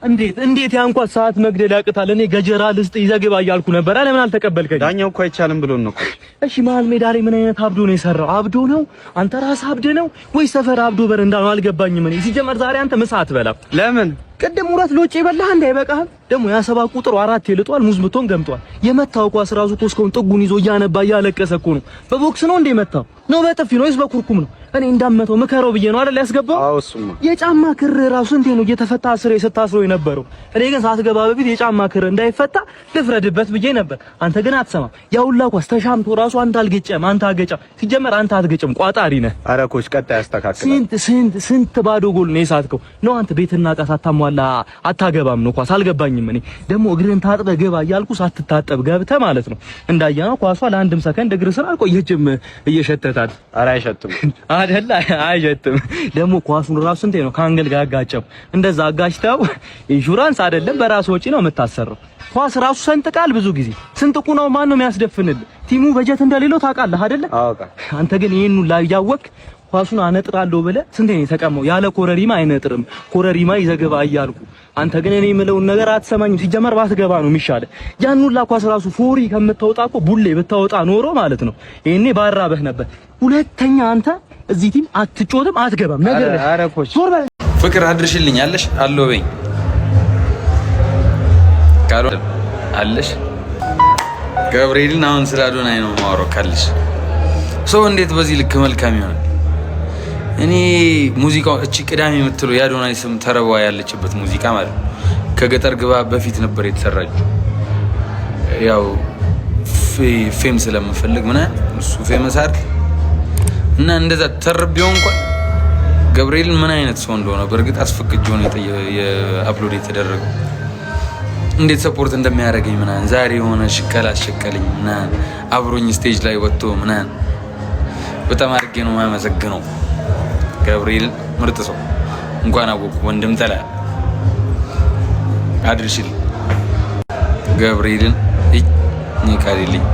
እንዴት እንዴት ያን ኳስ ሰዓት መግደል ያቅታል? እኔ ገጀራ ልስጥ ይዘህ ግባ እያልኩ ነበር። ለምን አልተቀበልከኝ? ዳኛው እኮ አይቻልም ብሎን ነው። እሺ መሀል ሜዳ ላይ ምን አይነት አብዶ ነው የሰራው? አብዶ ነው? አንተ ራስህ አብደ ነው ወይ ሰፈር አብዶ በረንዳ ነው? አልገባኝም። እኔ ሲጀመር ዛሬ አንተ ምሳ አትበላም። ለምን? ቅድም ሁለት ሎጭ የበላህ እንደ አይበቃህም? ደግሞ ያ 7 ቁጥሩ አራት ይልጧል፣ ሙዝ ምቶን ገምጧል። የመታው ኳስ ራሱ እኮ እስካሁን ጥጉን ይዞ እያነባ እያለቀሰ እኮ ነው። በቦክስ ነው እንደ የመታው ነው? በጥፊ ነው ወይስ በኩርኩም ነው? እኔ እንዳመተው ምከረው ብዬ ነው አይደል ያስገባው? አዎ እሱማ። የጫማ ክር ራሱ እንዴ ነው እየተፈታ አስሬ ስታስረው የነበረው። እኔ ግን ሳትገባ በፊት የጫማ ክር እንዳይፈታ ልፍረድበት ብዬ ነበር። አንተ ግን አትሰማም። ያ ሁላ ኳስ ተሻምቶ ራሱ አንተ አልገጨም፣ አንተ አገጫም። ሲጀመር አንተ አትገጭም፣ ቋጣሪ ነህ። ኧረ coach ቀጣይ ያስተካክላል። ስንት ስንት ስንት ባዶ ጎል ነው የሳትከው? ነው አንተ ቤትና ዕቃ ሳታሟላ አታገባም ነው ኳስ። አልገባኝም። እኔ ደግሞ እግርህን ታጥበህ ግባ እያልኩ ሳትታጠብ ገብተህ ማለት ነው። እንዳየነው ኳሷ ለአንድም ሰከንድ እግር ስር አልቆየችም፣ እየሸተታት። ኧረ አይሸትም። አይደል? አይሸትም። ደግሞ ኳሱን ራሱ ስንቴ ነው ከ angle ጋር አጋጨው። እንደዛ አጋጭተው ኢንሹራንስ አይደለም በራስ ወጪ ነው የምታሰረው። ኳስ ራሱ ሰንጥቃል ብዙ ጊዜ። ስንጥቁ ነው ማን ነው የሚያስደፍንልህ? Team ኡ በጀት እንደሌለው ታውቃለህ አይደለ? አዎ። አንተ ግን ይሄን ሁላ እያወቅህ ኳሱን አነጥራለሁ ብለህ ስንቴ ነው የተቀማው? ያለ ኮረሪማ አይነጥርም፣ ኮረሪማ ይዘህ ግባ እያልኩ አንተ ግን እኔ የምለውን ነገር አትሰማኝም። ሲጀመር ባትገባ ነው የሚሻልህ። ያን ሁላ ኳስ ራሱ ፎሪ ከምታወጣ እኮ ቡሌ ብታወጣ ኖሮ ማለት ነው ይሄኔ ባራበህ ነበር። ሁለተኛ አንተ እዚህ team አትጮትም፣ አትገባም። ነገር ኧረ coach ዞር በል። ፍቅር አድርሽልኝ አለሽ አሎ በኝ ካልሆነ አለሽ ገብርኤልን አሁን ስለ አዶናይ ነው የማወራው። ካለሽ ሰው እንዴት በዚህ ልክ መልካም ይሆናል? እኔ ሙዚቃው እቺ ቅዳሜ የምትለው የአዶናይ ስም ተረቧ ያለችበት ሙዚቃ ማለት ነው ከገጠር ግባ በፊት ነበር የተሰራችው። ያው fame ስለምፈልግ ምናምን እሱ famous አይደል እና እንደዛ ተርቤው እንኳን ገብርኤልን ምን አይነት ሰው እንደሆነ በእርግጥ አስፈቅጄው ነው የ upload የተደረገው። እንዴት support እንደሚያደርገኝ ምናምን ዛሬ የሆነ ሽቀላ አስሸቀለኝ ምናምን አብሮኝ stage ላይ ወጥቶ ምናምን በጣም አድርጌ ነው የማመሰግነው። ገብርኤልን ምርጥ ሰው እንኳን አወቅኩ። ወንድም ጠላ አድርሽል ገብርኤልን እኔ ቃል የለኝም።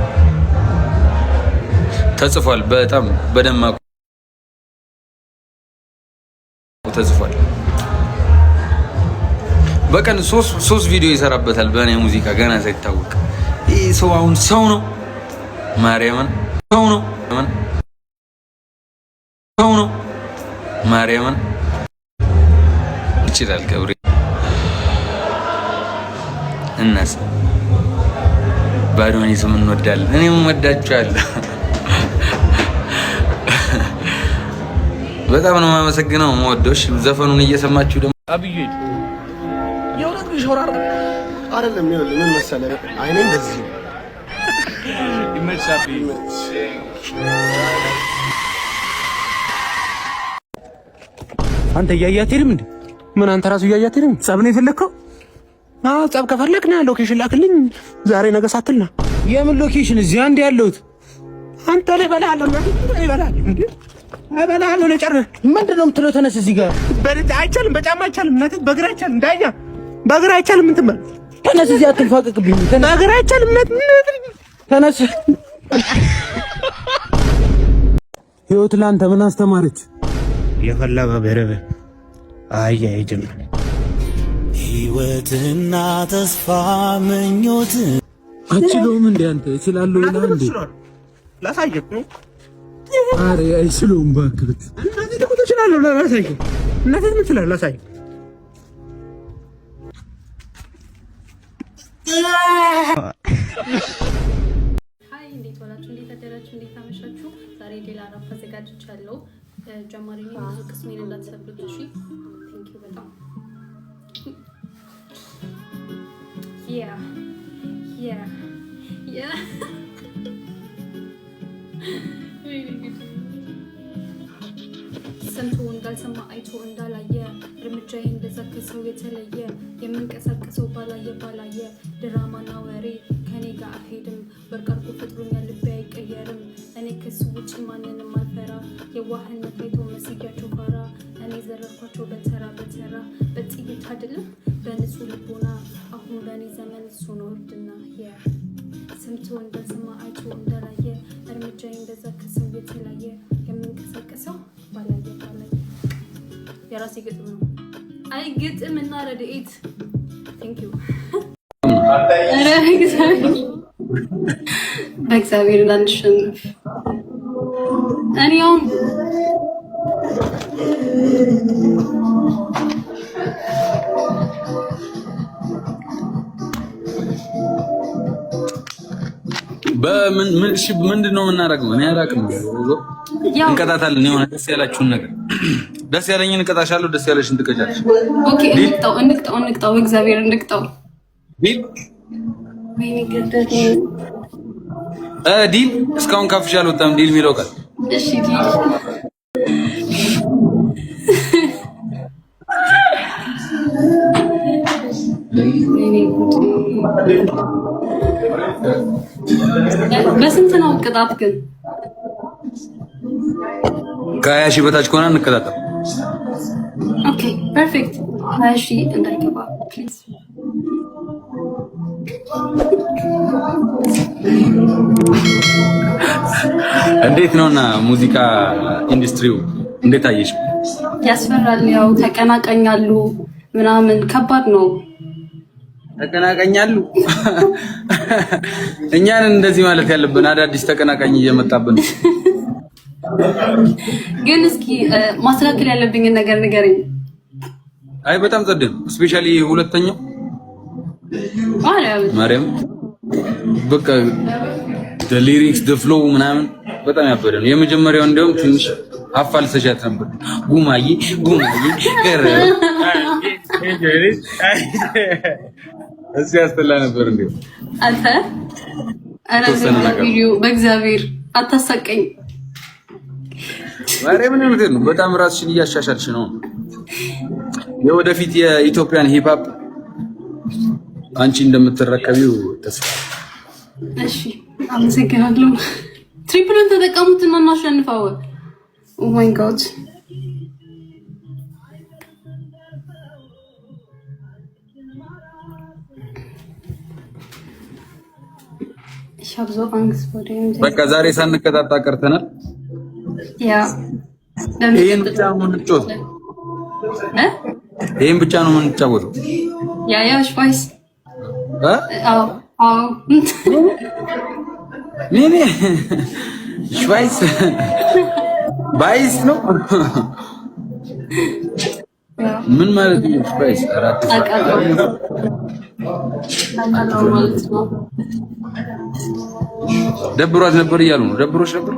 ተጽፏል፣ በጣም በደማቁ ተጽፏል። በቀን ሶስት ቪዲዮ ይሰራበታል በእኔ ሙዚቃ ገና ሳይታወቅ። ይህ ሰው አሁን ሰው ነው፣ ማርያምን ሰው ነው፣ ሰው ነው፣ ማርያምን ይችላል ገብርኤል። እናስ በአዶኒስም እንወዳለን። እኔም ወዳችኋለሁ። በጣም ነው የማመሰግነው። መወዶሽ ዘፈኑን እየሰማችሁ ደግሞ አብዬ የእውነት ግን ሾራር አይደለም። ይኸውልህ ምን መሰለህ፣ አይኔ እንደዚህ ነው። ይመችሽ። አንተ እያየህ አትሄድም እንዴ? ምን አንተ ራሱ እያየህ አትሄድም? ጸብ ነው የፈለግከው? አዎ ጸብ ከፈለክ ና፣ location ላክልኝ። ዛሬ ነገ ሳትል ና። የምን location? እዚህ አንድ ያለሁት። አንተ ላይ እበልሃለሁ፣ እበልሃለሁ፣ እንዴ እበልሃለሁ። ለጨርህ ምንድን ነው የምትለው? ተነስ እዚህ ጋር። አይቻልም፣ በጫማ አይቻልም፣ እናቴ በእግር አይቻልም፣ ዳኛ በእግር አይቻልም። እንትን በል ተነስ፣ እዚህ አትንፋቀቅብኝ። ተነስ፣ በእግር አይቻልም። እናቴ ተነስ። ህይወት ለአንተ ምን አስተማረች? የፈላ በብርብ አያ አይጀምር። ህይወትና ተስፋ ምኞት አችለውም እንዴ አንተ? እችላለሁ ይላል እንዴ? ላሳየህ። ኧረ አይችለውም እባክህ። እናቴ ደግሞ እችላለሁ፣ ላሳየህ። እናቴ ምን ትላለህ? ላሳየህ። Hi፣ እንዴት ዋላችሁ? እንዴት አደራችሁ? እንዴት አመሻችሁ? ዛሬ ሌላ ራፕ አዘጋጅቻለሁ። ጀማሪ ነኝ፣ ብዙ ቅስሜን እንዳትሰብሩት እሺ። Thank you በጣም። Yeah. ሰምቶ እንዳልሰማ አይቶ እንዳላየ እርምጃዬ እንደዛ ከሰው የተለየ የምንቀሳቀሰው ባላየ ባላየ ድራማና ወሬ ከኔ ጋር አልሄድም። ወርቅ አድርጎ ፈጥሮኛል፣ ልቤ አይቀየርም። እኔ ከሱ ውጭ ማንንም አልፈራ። የዋህነት አይቶ መስያቸው ፋራ። እኔ ዘረርኳቸው በተራ በተራ በጥይት አይደለም በንጹህ ልቦና። አሁን በእኔ ዘመን እሱ ነው እርድና። ሰምቶ እንዳልሰማ አይቶ እንዳላየ እርምጃዬ እንደዛ ከሰው የተለየ የምንቀሳቀሰው ባላየ ባላየ። የራሴ ግጥም ነው። አይ ግጥም እና ረድኤት። Thank you። ኧረ እግዚአብሔር፣ በእግዚአብሔር እንዳንሸንፍ። እኔ አሁን በምን ምን እሺ፣ ምንድን ነው የምናደርገው? እኔ አላውቅም። ያው እንቀጣታለን። የሆነ ደስ ያላችሁን ነገር፣ ደስ ያለኝን እቀጣሻለሁ፣ ደስ ያለሽን ትቀጫለሽ። Okay፣ እንቅጣው፣ እንቅጣው፣ እንቅጣው፣ በእግዚአብሔር እንቅጣው። Deal? ወይኔ ገደለኝ። Deal። እስካሁን ካፍሽ አልወጣም deal የሚለው ቃል። እሺ፣ deal። ወይኔ ጉዴ። በስንት ነው ቅጣት ግን? ከ20,000 በታች ከሆነ እንቀጣጣም። Okay, perfect። 20,000 እንዳይገባ please። እንዴት ነውና ሙዚቃ ኢንዱስትሪው እንዴት አየሽ? ያስፈራል። ያው ተቀናቃኛሉ ምናምን፣ ከባድ ነው። ተቀናቃኛሉ። እኛን እንደዚህ ማለት ያለብን፣ አዳዲስ ተቀናቃኝ እየመጣብን ነው። ግን እስኪ ማስተካከል ያለብኝን ነገር ንገረኝ። አይ፣ በጣም ጸድ ነው። Especially ሁለተኛው። ማርያም። ማርያም፣ በቃ the lyrics, the flow ምናምን በጣም ያበደ ነው። የመጀመሪያው እንዲያውም ትንሽ አፋልሰሻት ነበር። ጉማዬ ጉማዬ ገረ እዚህ ያስጠላ ነበር እንዴ? አንተ ኧረ የተወሰነ ነገር። ቪዲዮ በእግዚአብሔር አታሳቀኝ። ማርያምን፣ እውነቴን ነው። በጣም ራስሽን እያሻሻልሽ ነው። የወደፊት የኢትዮጵያን hip hop አንቺ እንደምትረከቢው ተስፋ እሺ፣ አመሰግናለሁ። Triple ኡን ተጠቀሙትና እናሸንፈው። Oh my God. Ich habe so Angst vor dem. በቃ ዛሬ ሳንቀጣጣ ቀርተናል። Ja. ይሄን ብቻ ነው የምንጫወተው። እ? ይሄን ብቻ ነው የምንጫወተው። Ja, ich weiß. እ? አዎ አዎ። Nee, nee. Ich weiß. Weiß ነው። ምን ማለት ነው? Ich weiß። አራት አውቃለሁ፣ አውቃለሁ ማለት ነው። ደብሯት ነበር እያሉ ነው። ደብሮሽ ነበር?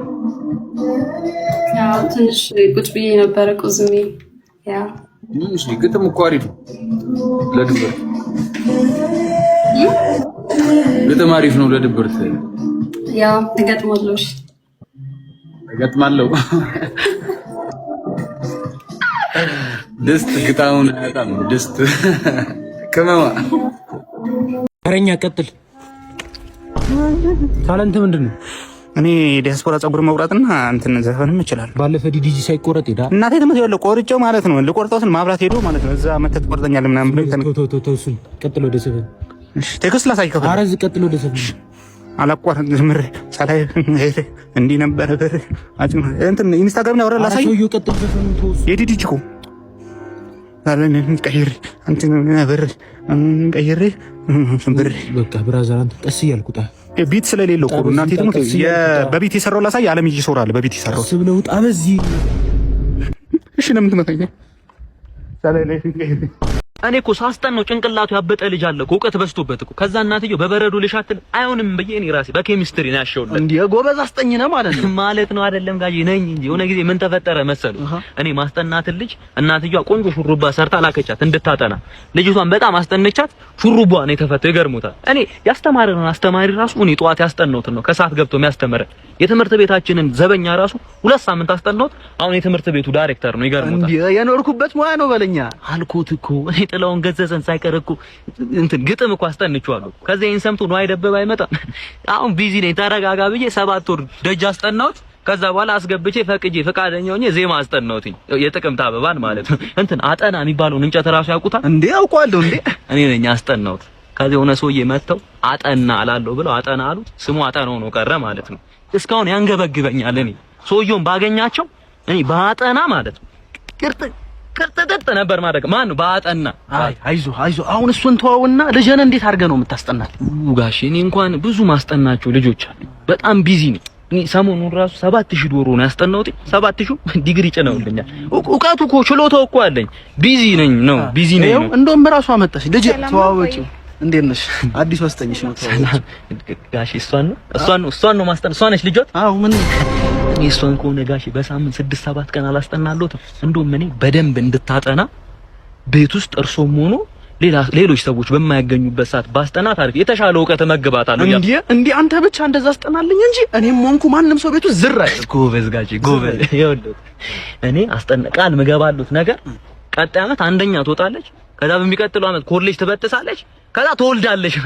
ያው ትንሽ ቁጭ ብዬ ነበረ ቁዝሜ። Yeah. ትንሽ ግጥም እኮ አሪፍ ነው ለድብርት። ግጥም አሪፍ ነው ለድብርት። Yeah፣ ትገጥማለሽ? እገጥማለሁ። ድስት ግጣሙን አያጣም። ድስት ቅመማ። ተረኛ ቀጥል። Talent ምንድን ነው? እኔ ዲያስፖራ ፀጉር መቁረጥና እንትን ዘፈንም እችላለሁ። ባለፈ ዲዲጂ ሳይቆረጥ ሄዳ እናቴ ትምህርት ያለው ቆርጬው ማለት ነው። ልቆርጠው ስል ማብራት ሄዶ ማለት ነው። እዛ መተህ ትቆርጠኛለህ ምናምን ብሎ ተው ተው ተው ተው፣ እሱን ቀጥል ወደ ዘፈን። እሺ፣ text ላሳይ ከፈለክ። ኧረ ቀጥል ወደ ዘፈን። አላቋርጥ ጀምሬ ሳላይ እንዲህ ነበረ ብር እንትን ኢንስታግራም ላይ አውራ ላሳይ። ሰውዬው ቀጥል ዘፈኑን ተው እሱን። የዲዲጂ እኮ ቀይሬ እንትን ብር ቀይሬ ብር። በቃ brother፣ አንተ ቀስ እያልኩ ውጣ። Beat ስለሌለው እኮ ነው። እናቴ ትሙት በ beat የሰራው ላሳይ። አለም ይሶራል በ beat የሰራው። ቀስ ብለህ ውጣ በዚህ። እሺ፣ ለምን ትመታኝ? ሳላይ ላይ እኔ እኮ ሳስጠናው ጭንቅላቱ ያበጠ ልጅ አለ እኮ፣ እውቀት በዝቶበት እኮ። ከዛ እናትየው በበረዶ ልሻትል አይሆንም ብዬ እኔ ራሴ በኬሚስትሪ ነው ያሸውለት። እንዴ፣ ጎበዝ አስጠኝ ነህ ማለት ነው። ማለት ነው አይደለም ጋጂ ነኝ እንጂ። የሆነ ጊዜ ምን ተፈጠረ መሰሉ? እኔ ማስጠናትን ልጅ እናትየዋ ቆንጆ ሹሩባ ሰርታ ላከቻት እንድታጠና። ልጅቷን በጣም አስጠነቻት። ሹሩባ ነው የተፈተው። ይገርሙታል። እኔ ያስተማረን አስተማሪ ራሱ እኔ ጠዋት ያስጠናሁትን ነው ከሰዓት ገብቶ የሚያስተምረን። የትምህርት ቤታችንን ዘበኛ ራሱ 2 ሳምንት አስጠናሁት። አሁን የትምህርት ቤቱ ዳይሬክተር ነው። ይገርሙታል። እንዴ፣ የኖርኩበት ሙያ ነው በለኛ። አልኩት እኮ፣ እኔ ጥላውን ገዘዘን ሳይቀር እኮ እንትን ግጥም እኮ አስጠንቼዋለሁ። ከዚያ ይሄን ሰምቶ ነው አይደበብ አይመጣም። አሁን busy ነኝ ተረጋጋ ብዬ 7 ወር ደጅ አስጠናሁት። ከዛ በኋላ አስገብቼ ፈቅጄ ፈቃደኛ ሆኜ ዜማ አስጠናሁትኝ። የጥቅምት አበባን ማለት ነው። እንትን አጠና የሚባለውን እንጨት ራሱ ያውቁታል። እንዴ፣ አውቀዋለሁ እንዴ። እኔ ነኝ አስጠናሁት። ከዚህ የሆነ ሰውዬ መጥተው አጠና አላለሁ ብለው አጠና አሉት። ስሙ አጠናው ነው ቀረ ማለት ነው። እስካሁን ያንገበግበኛል። እኔ ሰውየውን ባገኛቸው እኔ ባጠና ማለት ነው ቅርጥ ቅጥጥጥ ነበር ማድረግ። ማን ነው በአጠና? አይ አይዞህ አይዞህ። አሁን እሱን ተወውና ልጅህን እንዴት አድርገህ ነው የምታስጠናት? ጋሼ እኔ እንኳን ብዙ ማስጠናቸው ልጆች አሉ። በጣም busy ነኝ። እኔ ሰሞኑን ራሱ 7000 ዶሮ ነው ያስጠናሁት። 7000 ዲግሪ ጭነውልኛል። እውቀቱ እኮ ችሎታው እኮ አለኝ። Busy ነኝ ነው፣ busy ነኝ ይኸው ነው። እንደውም እራሷ መጣች። ልጅ ተዋወቂው። እንዴት ነሽ? አዲሱ አስጠኝሽ ነው። ተዋወቂው። ጋሼ እሷን ነው ማስጠና። እሷ ነች ልጆት። አዎ ምን እኔ እሷን ከሆነ ጋሼ በሳምንት 6 7 ቀን አላስጠናለሁትም። እንደውም እኔ በደንብ እንድታጠና ቤት ውስጥ እርሶም ሆኖ ሌላ ሌሎች ሰዎች በማያገኙበት ሰዓት ባስጠናት አሪፍ የተሻለ እውቀት እመግባታለሁ እያልኩ። እንዴ እንዴ፣ አንተ ብቻ እንደዛ አስጠናልኝ እንጂ እኔም ሆንኩ ማንም ሰው ቤቱ ዝር አይልም። ጎበዝ ጋሼ ጎበዝ። ይኸውልህ እኔ አስጠና ቃል ምገባሉት ነገር ቀጣይ ዓመት አንደኛ ትወጣለች። ከዛ በሚቀጥለው ዓመት ኮሌጅ ትበጥሳለች። ከዛ ትወልዳለች።